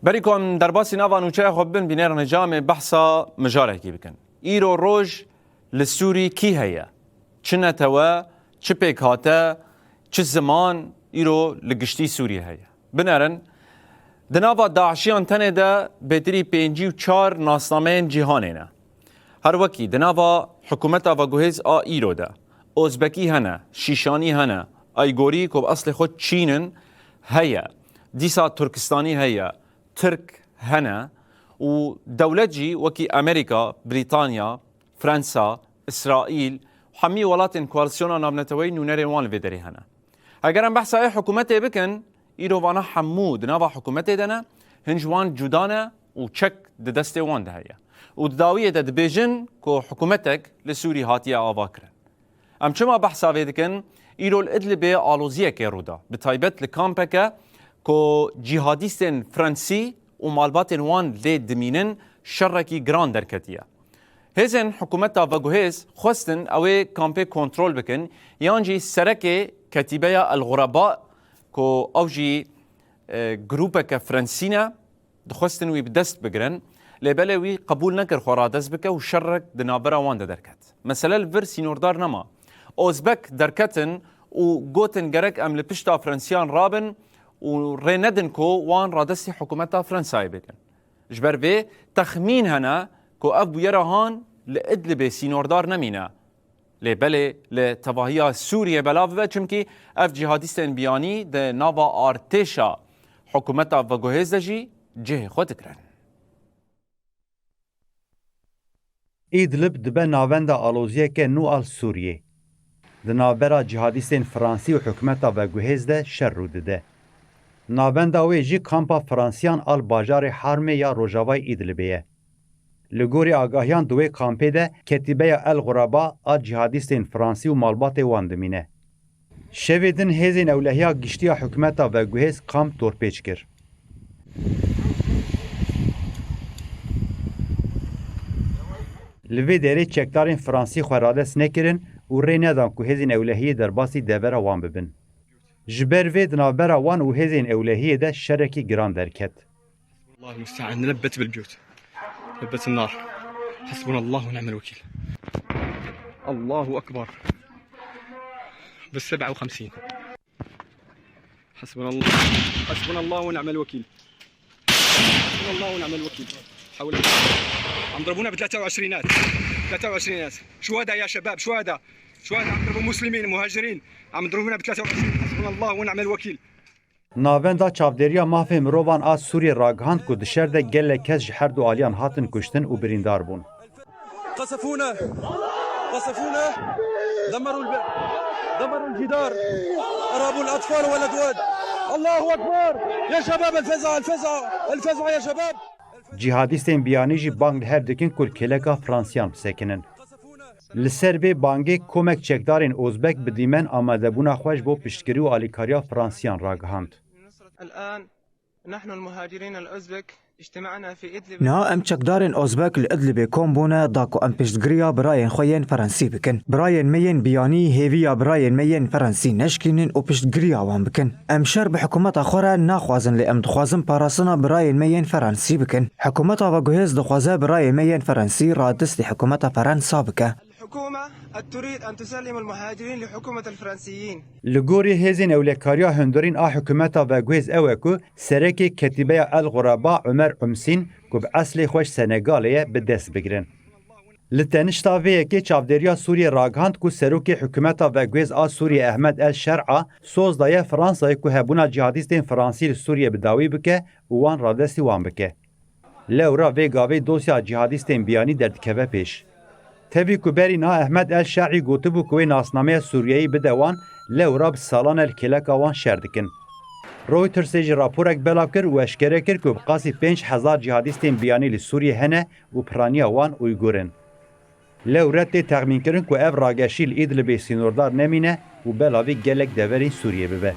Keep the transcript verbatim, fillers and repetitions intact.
Berî ku em derbasî nava nûçeya xwe bibin, bînerên hêja em ê behsa mijarekî bikin. Îro roj li Sûrî kî heye? Çi netewe, çi pêkhate, çi ziman îro li giştî Sûriyê heye? Binerin, di nava DAIŞiyan tenê de bêtirî pêncî û çar nasnameyên cîhanê ne. Her wekî di nava hikûmeta veguhêz a îro de Ozbekî hene, Şîşanî hene, Aygorî ku bi eslê xwe Çîn in heye, dîsa Turkistanî heye, Tirk hene û dewlet jî wekî Amerîka, Brîtanya, Fransa, Îsraîl, hemî welatên koalîsyona navneteweyî nûnerên wan li vê derê hene. Heger em behsa ê hikûmetê bikin, îro vana hemû di nava hikûmetê de ne, hin ji wan cuda ne û çek di destê wan de heye. Û di dawiyê de dibêjin ku hikûmetek li Sûrî hatiye avakirin. Em çima behsa vê dikin? Îro li Idlibê aloziyekê rû da, bi taybet li kampeke ku cîhadîstên Fransî û malbatên wan lê dimînin, şerekî giran derketiye. Hêzên hikûmeta veguhêz xwestin ew ê kampê kontrol bikin, yan jî serekê Ketîbeya El Xureba, ku ew jî, e, grûpeke Fransî ne, dixwestin wî bi dest bigirin, lê belê wî qebûl nekir xwe radest bike û şerek di navbera wan de derket. Mesele li vir sînordar nema. Ozbek derketin û gotin gerek em li pişta Fransiyan rabin û rê nedin ku wan radestî hikûmeta Fransayê bikin. Ji ber vê texmîn hene ku ev bûyera han li Idlibê sînordar nemîne. Lê belê li tevahiya Sûriyê belav bibe, çimkî ev cîhadîstên biyanî di nava artêşa hikûmeta veguhêz de jî cihê xwe digirin. Îdlib dibe navenda aloziyeke nû a li Sûriyê. Di navbera cîhadîstên Fransî û hikûmeta veguhêz de şer rû dide. Navenda wê jî kampa Fransiyan a li bajarê Harmê ya rojavayê Îdlibê ye. Li gorî agahiyan di wê kampê de Ketîbeya El Xuraba a cîhadîstên Fransî û malbatê wan dimîne. Şevê din hêzên ewlehiya giştî ya hikûmeta veguhêz kamp dorpêç kir. Li vê derê çekdarên Fransî xwe radest nekirin û rê nedan ku hêzên ewlehiyê derbasî devera wan bibin. Ji ber vê di navbera wan û hêzên ewlehiyê de şerekî giran derket. الله المستعان، نلبت بالبيوت، لبت النار. حسبنا الله ونعم الوكيل. الله أكبر. بالسبعة وخمسين. حسبنا الله، حسبنا الله ونعم الوكيل. حسبنا الله ونعم الوكيل. حول. عم ضربونا بثلاثة وعشرينات، ثلاثة وعشرينات. شو هذا يا شباب؟ شو هذا؟ شو هذا؟ عم ضربوا مسلمين مهاجرين، عم ضربونا بثلاثة وعشرين. حسبنا الله ونعم الوكيل. Navenda Çavdêriya Mafê Mirovan a Sûriyê ragihand ku di şer de gelek kes ji her du aliyan hatin kuştin û birîndar bûn. قصفونا، قصفونا، دمروا الب-، دمروا الجدار، أرهبوا الأطفال والأزواج. الله أكبر! يا شباب، الفزعة، الفزعة، الفزعة يا شباب! Cîhadîstên biyanî jî bang li hev dikin ku li kêleka Fransiyan bisekinin. Li ser vê bangê komek çekdarên Ozbek bi dîmen amadebûna xwe ji bo piştgirî û alîkariya Fransiyan ragihand. الآن نحن المهاجرين الأوزبك اجتمعنا في إدلب. Niha em çekdarên Ozbek li Idlibê kom bûne da ku em piştgiriya birayên xwe yên Fransî bikin. Birayên me yên biyanî hêviya birayên me yên Fransî neşkînin û piştgiriya wan bikin. Em şer bi hikûmeta xwe re naxwazin, lê em dixwazin parastina birayên me yên Fransî bikin. Hikûmeta veguhêz dixwaze birayên me yên Fransî radestî hikûmeta Fransa bike. الحكومة تريد أن تسلم المهاجرين لحكومة الفرنسيين. Li gorî hêzên ewlekariya hundirîn a hikûmeta veguhêz ew e ku serekê Ketîbeya El Xureba Umer Umsîn ku bi eslê xwe ji Senegalê ye bi dest bigirin. Li tenişta vê yekê çavdêriya Sûriyê ragihand ku serokê hikûmeta veguhêz a Sûriyê Ehmed El Şer'a soz daye Fransayê ku hebûna cîhadîstên Fransî li Sûriyê bi dawî bike û wan radestî wan bike. Lewra vê gavê dosya cîhadîstên biyanî derdikeve pêş. Tevî ku berî niha Ehmed El Şer'î gotibû ku wê nasnameya Sûriyeyî bide wan, lewra bi salan e li kêleka wan şer dikin. Reutersê jî raporek belav kir û eşkere kir ku bi qasî pênc hezar cîhadîstên biyanî li Sûriyê hene û piraniya wan Uygur in. Lewre tê texmînkirin ku ev rageşî li Îdlibê sînordar nemîne û belavî gelek deverên Sûriyê bibe.